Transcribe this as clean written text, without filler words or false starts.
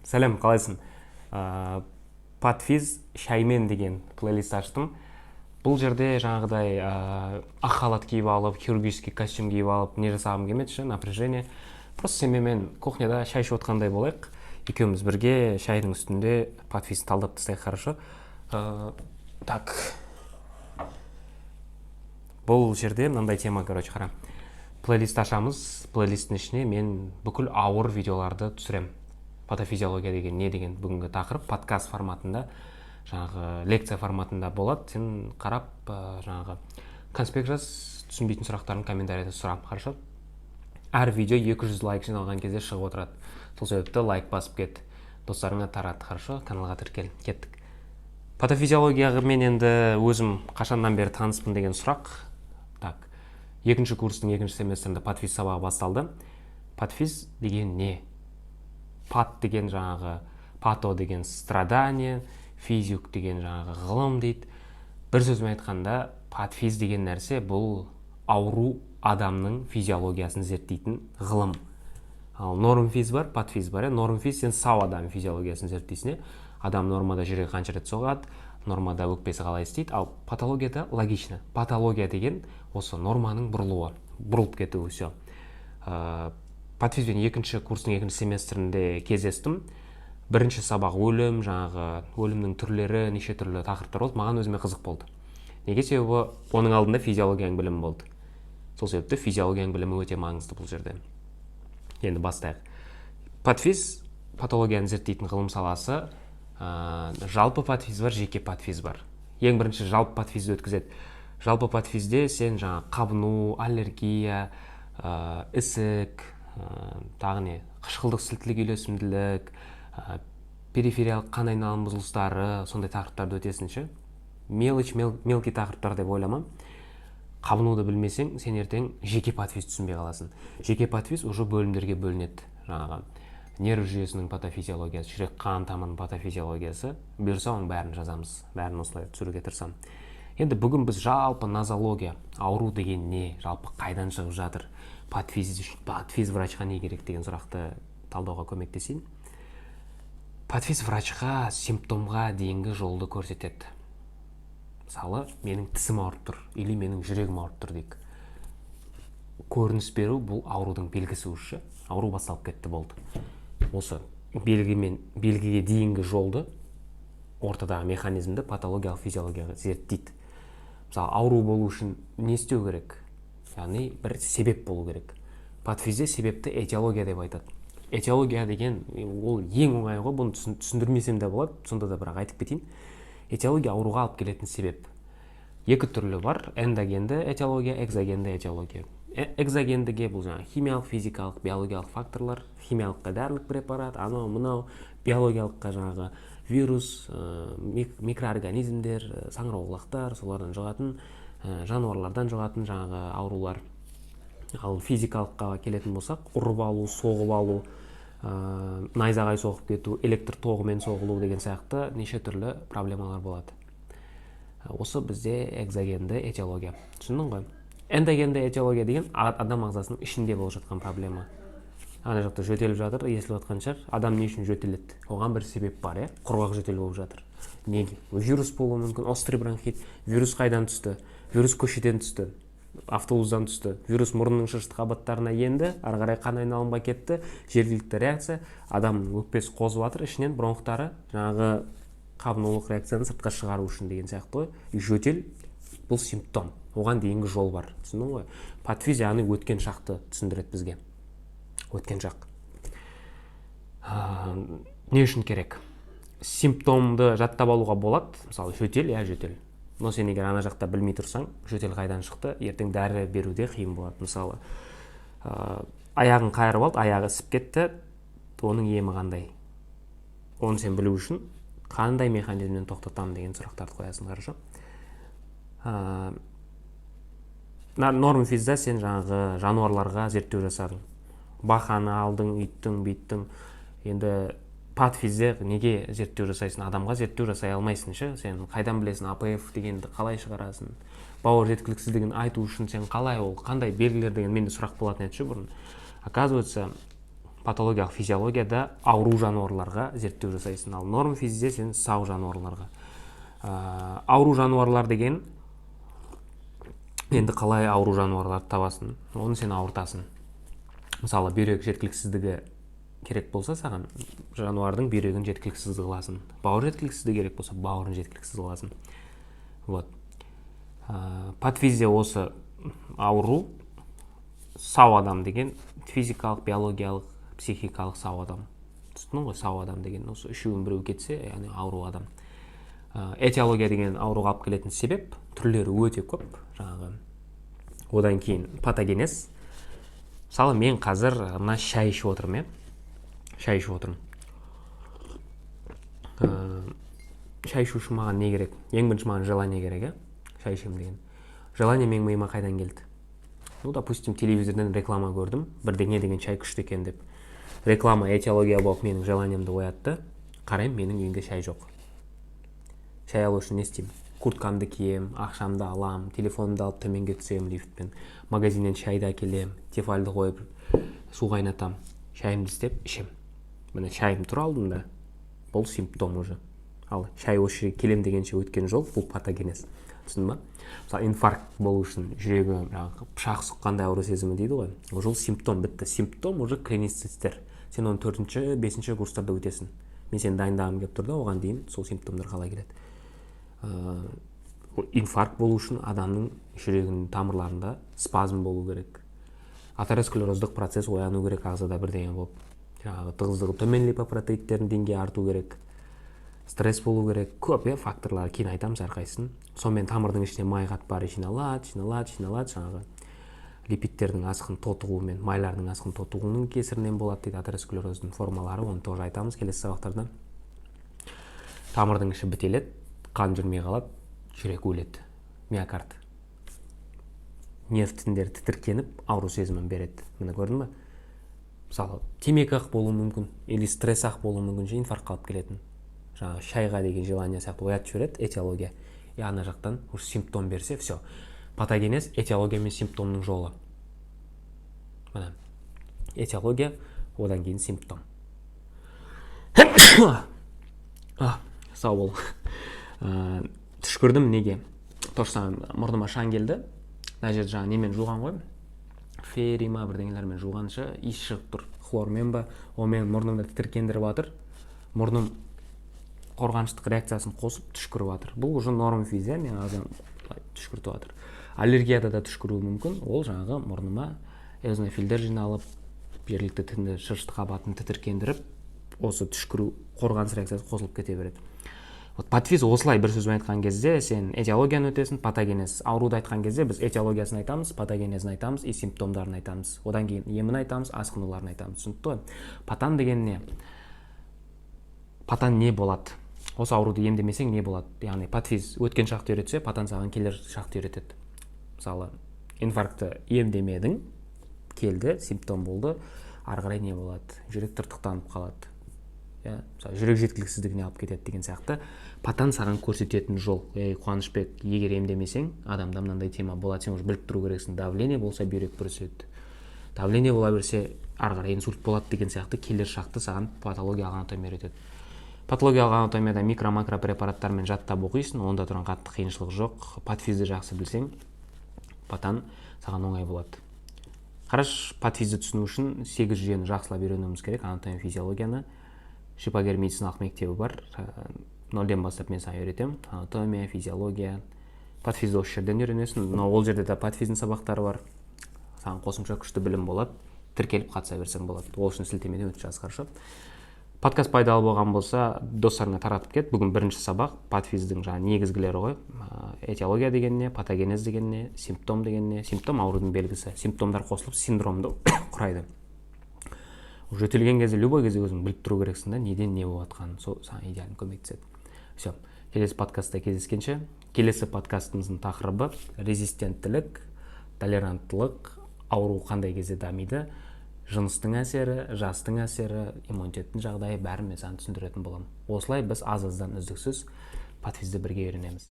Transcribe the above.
Сәлем, қалайсың? Патфиз шаймен деген плейлист аштым. Бұл жерде жаңағыдай ақ халат киіп алып, хирургический костюм киіп алып, не жасағым келмеді ше, напряжение. Просто сен менімен кухняда шай ішіп отқандай болайық. Екеуміз бірге шайдың үстінде патфизді талдап тастайық, хорошо? Так, бұл жерде мынандай тема, короче, қара. Плейлист ашамыз. Плейлисттің ішіне мен бүкіл ауыр видеоларды түсірем. Патофизиология деген не деген бүгінгі тақырып подкаст форматында, жаңағы лекция форматында болады. Сен қарап, жаңағы конспект жаз, түсінбейтін сұрақтарын комментарийда сұра, хорошо? Әр видео 200 лайк жиналған кезде шығып отырады. Сол себепті лайк басып кет, достарыңа тарат, хорошо? Каналға тіркел. Кеттік. Патофизиологиямен енді өзім қашаннан бері таныспын деген сұрақ. Так, екінші курстың екінші семестрінде патфиз сабағы басталды. Патфиз деген не? Пат деген жаңағы пато деген страдание, физик деген жаңағы ғылым дейді. Бір сөзбен айтқанда, патфиз деген нәрсе — бұл ауру адамның физиологиясын зерттейтін ғылым. Ал нормфиз бар, патфиз бар, иә. Нормфиз — сен сау адам физиологиясын зерттейсің, иә. Адам нормада жүрегі қанша рет соғады, нормада өкпесі қалай істейді. Ал патологияда логично, патология деген осы норманың бұрылуы, бұрылып кетуі, все. Патфизбен екінші курстың екінші семестрінде кездестім. Бірінші сабақ өлім, жаңағы өлімнің түрлері, неше түрлі тақырыптар болды. Маған өзіме қызық болды. Неге? Себебі оның алдында физиологияның білімі болды. Сол себепті физиологияның білімі өте маңызды бұл жерде. Енді бастайық. Патфиз — патологияны зерттейтін ғылым саласы. Жалпы патфиз бар, жеке патфиз бар. Ең бірінші жалпы патфизді өткізеді. Жалпы патфизде сен жаңа қабыну, аллергия, ісік, тағы не, қышқылдық сілтілік үйлесімділік, перифериялық қан айналым бұзылыстары, сондай тақырыптарды өтесің ше. Мелочь, мелкий тақырыптар деп ойлама. Қабынуды білмесең, сен ертең жеке патфиз түсінбей қаласың. Жеке патфиз уже бөлімдерге бөлінеді: жаңағы нерв жүйесінің патофизиологиясы, жүрек қан тамырының патофизиологиясы. Бұйырса, оның бәрін жазамыз, бәрін осылай түсіруге тырысамын. Енді бүгін біз жалпы нозология, ауру деген не, жалпы қайдан шығып жатыр, патфиз, патфиз врачқа не керек деген сұрақты талдауға көмектесейін. Патфиз врачқа симптомға дейінгі жолды көрсетеді. Мысалы, менің тісім ауырып тұр или менің жүрегім ауырып тұр дейік. Көрініс беру — бұл аурудың белгісі. Уже ауру басталып кетті, болды. Осы белгімен белгіге дейінгі жолды, ортадағы механизмді патологиялық физиология зерттейді. Мысалы, ауру болу үшін не істеу керек? Яғни бір себеп болу керек. Патфизде себепті этиология деп айтады. Этиология деген ол ең оңайы ғой, бұны түсіндірмесем де болады, сонда да бірақ айтып кетейін. Этиология — ауруға алып келетін себеп. Екі түрлі бар: эндогенді этиология, экзогенді этиология. Экзогендіге бұл жаңағы химиялық, физикалық, биологиялық факторлар. Химиялыққа дәрілік препарат, анау мынау, биологиялыққа жаңағы вирус, микроорганизмдер, саңырауқұлақтар, солардан жұғатын, жануарлардан жұғатын жаңағы аурулар. Ал физикалыққа келетін болсақ, ұрып алу, соғып алу, найзағай соғып кету, электр тоғымен соғылу деген сияқты неше түрлі проблемалар болады. Осы бізде экзогенді этиология, түсіндің ғой. Эндогенді этиология деген адам ағзасының ішінде болып жатқан проблема. Ана жақта жөтеліп жатыр, естіліп жатқан шығар. Адам не үшін жөтеледі? Оған бір себеп бар, иә. Құрғақ жөтел болып жатыр, неге? Вирус болуы мүмкін, острый бронхит. Вирус қайдан түсті? Вирус көшеден түсті, автобустан түсті. Вирус мұрынның шырышты қабаттарына енді, ары қарай қан айналымға кетті. Жергілікті реакция, адамның өкпесі қозып жатыр ішінен, бронхтары жаңағы қабынулық реакцияны сыртқа шығару үшін деген сияқты ғой. И жөтел — бұл симптом, оған дейінгі жол бар, түсіндің ғой. Патфиз, яғни өткен шақты түсіндіреді бізге. Өткен шақ не үшін керек? Симптомды жаттап алуға болады. Мысалы, жөтел, иә, жөтел. Но сен егер ана жақта білмей тұрсаң, жөтел қайдан шықты, ертең дәрі беруде қиын болады. Мысалы, аяғын қайырып алды, аяғы ісіп кетті, оның емі қандай? Оны сен білу үшін қандай механизмнен тоқтатамын деген сұрақтарды қоясың, хорошо? Нормфизда сен жаңағы жануарларға зерттеу жасадың, бақаны алдың, үйттің, бүйттің. Енді патфизде неге зерттеу жасайсың? Адамға зерттеу жасай алмайсың ше. Сен қайдан білесің, АПФ дегенді қалай шығарасың? Бауыр жеткіліксіздігін айту үшін сен қалай, ол қандай белгілер деген менде сұрақ болатын еді ше бұрын. Оказывается, Патологиялық физиологияда ауру жануарларға зерттеу жасайсың, ал норм физде сен сау жануарларға. Ауру жануарлар деген енді қалай ауру жануарларды табасың? Оны сен ауыртасың. Мысалы, бүйрек жеткіліксіздігі керек болса, саған жануардың бүйрегін жеткіліксіз қыласың. Бауыр жеткіліксіздігі керек болса, бауырын жеткіліксіз қыласың. Вот. Патфизде осы ауру, сау адам деген физикалық, биологиялық, психикалық сау адам, түсіндің ғой? Сау адам деген осы үшеуінің біреуі кетсе, яғни ауру адам. Этиология деген ауруға алып келетін себеп, түрлері өте көп жаңағы. Одан кейін патогенез. Мысалы, мен қазір мына шай ішіп отырмын, иә, шай ішіп отырмын. Шай ішу үшін маған не керек? Ең бірінші маған желание керек, иә, шай ішемін деген желание менің миыма қайдан келді? Ну, допустим, телевизордан реклама көрдім, бірдеңе деген шай күшті екен деп. Реклама этиология болып менің желаниемді оятты. Қараймын, менің үйімде шай жоқ. Шай алу үшін не істеймін? Курткамды киемін, ақшамды аламын, телефонымды алып төменге түсемін лифтпен, магазиннен шайды әкелемін, Тефальды қойып, су қайнатамын, шайымды істеп ішемін. Міне, шайым тұр алдымда, бұл симптом уже. Ал шай осы жерге келем дегенше өткен жол — бұл патогенез, түсіндің ба? Мысалы, инфаркт болу үшін жүрегі жаңағы пышақ сұққандай ауру сезімі дейді ғой, уже ол симптом бітті. Симптом уже клиницисттер, сен оны төртінші, бесінші курстарда өтесің. Мен сені дайындағым келіп тұр да оған дейін. Сол симптомдар қалай келеді? Инфаркт болу үшін адамның жүрегінің тамырларында спазм болу керек, атеросклероздық процесс ояну керек, ағзада бірдеңе болып, жаңағы тығыздығы төмен липопротеидтердің деңгейі арту керек, стресс болу керек. Көп, иә, факторлар, кейін айтамыз әрқайсысын. Сонымен тамырдың ішіне май қатпары жиналады, жиналады, жиналады. Жаңағы липидтердің асқын тотығуымен, майлардың асқын тотығуының кесірінен болады дейді атеросклероздың формалары, оны тоже айтамыз келесі сабақтарда. Тамырдың іші бітеледі, қан жүрмей қалады, жүрек өледі, миокард. Нерв тіндері тітіркеніп, ауру сезімін береді. Міне, көрдің ба? Мысалы, темекі ақ болуы мүмкін или стресс ақ болуы мүмкін ше, инфарктқа алып келетін. Жаңағы шайға деген желание сияқты оятып жібереді этиология, и ана жақтан уже симптом берсе, все. Патогенез — этиология мен симптомның жолы. Міне, этиология, одан кейін симптом. Сау бол. Түшкірдім. Неге? То же самое, мұрныма шаң келді. Мына жерді жаңағы немен жуған ғой, Фейри ма, бірдеңелермен жуғанша иіс шығып тұр, хлормен ба. Ол менің мұрнымды тітіркендіріп жатыр, мұрным қорғаныштық реакциясын қосып, түшкіріп жатыр. Бұл уже норм физия, мен ағзам былай түшкіртіп жатыр. Аллергияда да түшкіруі мүмкін. Ол жаңағы мұрныма эозинофилдер жиналып, жергілікті тінді шырышты қабатын тітіркендіріп, осы түшкіру қорғаныс реакциясы қосылып кете береді. Вот патфиз осылай. Бір сөзбен айтқан кезде, сен этиологияны өтесің, патогенез. Ауруды айтқан кезде біз этиологиясын айтамыз, патогенезін айтамыз и симптомдарын айтамыз, одан кейін емін айтамыз, асқынуларын айтамыз. Түсінікті ғой? Патан деген не? Патан не болады? Осы ауруды емдемесең, не болады? Яғни патфиз өткен шақты үйретсе, патан саған келер шақты үйретеді. Мысалы, инфарктті емдемедің, келді, симптом болды, ары қарай не болады? Жүрек тыртықтанып қалады, иә, мысалы, жүрек жеткіліксіздігіне алып кетеді деген сияқты. Патан саған көрсететін жол: ей, Қуанышбек, егер емдемесең, адамда мынандай тема болады, сен уже біліп тұру керексің. Давление болса, бүйрек бүріседі, давление бола берсе, ары қарай инсульт болады деген сияқты. Келер шақты саған патологиялық анатомия үйретеді. Патологиялық анатомияда микро, макро препараттармен жаттап оқисың, онда тұрған қатты қиыншылық жоқ. Патфизді жақсы білсең, патан саған оңай болады. Қарашы, патфизді түсіну үшін сегіз жүйені жақсылап үйренуіміз керек, анатомия, физиологияны. Шипагер медициналық мектебі бар, нөлден бастап мен саған үйретемін анатомия, физиология. Патфизді осы жерден үйренесің, но ол жерде де патфиздің сабақтары бар, саған қосымша күшті білім болады. Тіркеліп қатыса берсең болады, ол үшін сілтемеден өтіп жаз. Хорошо, подкаст пайдалы болған болса, достарыңа таратып кет. Бүгін бірінші сабақ, патфиздің жаңағы негізгілері ғой: этиология деген не, патогенез деген не, симптом деген не. Симптом — аурудың белгісі, симптомдар қосылып, синдромды құрайды. Жөтелген кезде, любой кезде өзің біліп тұру керексің да, неден не болып жатқанын, сол саған идеально көмектеседі. Все, келесі подкастта кездескенше. Келесі подкастымыздың тақырыбы — резистенттілік, толеранттылық, ауру қандай кезде дамиды, жыныстың әсері, жастың әсері, иммунитеттің жағдайы, бәрін мен саған түсіндіретін боламын. Осылай біз аз аздан үздіксіз патфизді бірге үйренеміз.